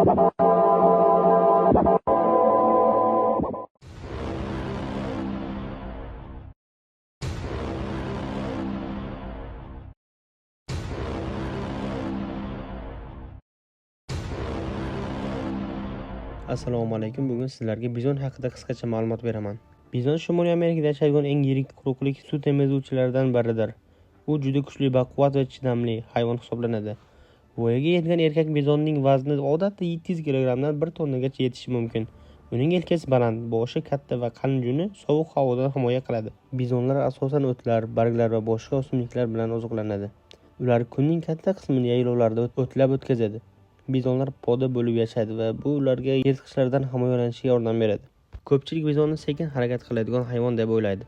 Assalomu alaykum. Bugun sizlarga bizon haqida qisqacha ma'lumot beraman. Bizon Shimoliy Amerikada yashaydigan eng yirik quruqlik sut emizuvchilaridan biridir. U juda kuchli, baquvvat va chidamli hayvon hisoblanadi. Voyaga yetgan erkak bizonning vazni odatda 700 kilogrammdan 1 tonnagacha yetishi mumkin. Uning yelkasi baland, boshi katta va qalin juni sovuq havodan himoya qiladi. Bizonlar asosan o'tlar, barglar va boshqa o'simliklar bilan oziqlanadi. Ular kunning katta qismini yaylovlarda o'tlab o'tkazadi. Bizonlar poda bo'lib yashaydi va bu ularga yirtqichlardan himoyalanishiga yordam beradi. Ko'pchilik bizonni sekin harakat qiladigan hayvon deb o'ylaydi.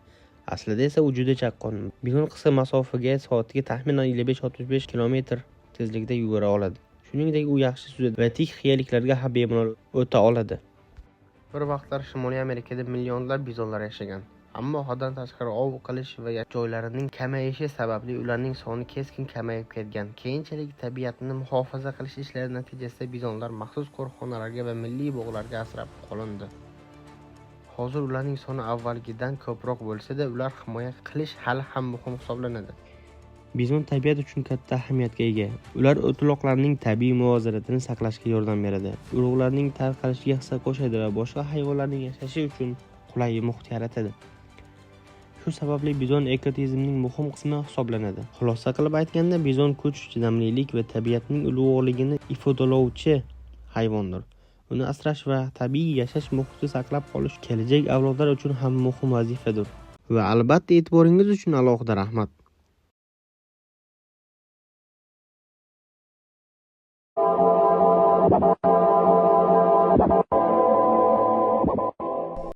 Aslida esa u juda chaqqon. Bizon qisqa masofaga soatiga taxminan 55-65 kilometr tezlikda yugura oladi. Shuningdek, u yaxshi suzadi va tik qiyaliklarga ham bemalol o'ta oladi. Bir vaqtlar Shimoliy Amerikada millionlab bizonlar yashagan. Ammo haddan tashqari ov qilish va joylarining kamayishi sababli ularning soni keskin kamayib ketgan. Keyinchalik tabiatni muhofaza qilish ishlari natijasida bizonlar maxsus qo'riqxonalarga va milliy bog'larga asrab qolindi. Hozir ularning soni avvalgidan ko'proq bo'lsa-da, ular himoya qilish hali ham muhim hisoblanadi. Bizon tabiat uchun katta ahamiyatga ega. Ular o'tloqlarning tabiiy muvozanatini saqlashga yordam beradi. Urug'larning tarqalishiga hissa qo'shadi va boshqa hayvonlarning yashashi uchun qulay muhit yaratadi. Shu sababli bizon ekotizimning muhim qismi hisoblanadi. Xulosa qilib aytganda, bizon kuch, chidamlilik va tabiatning ulug'vorligini ifodalovchi hayvondir. Uni asrash va tabiiy yashash muhiti saqlab qolish kelajak avlodlar uchun ham muhim vazifadir. Va albatta e'tiboringiz uchun alohida rahmat.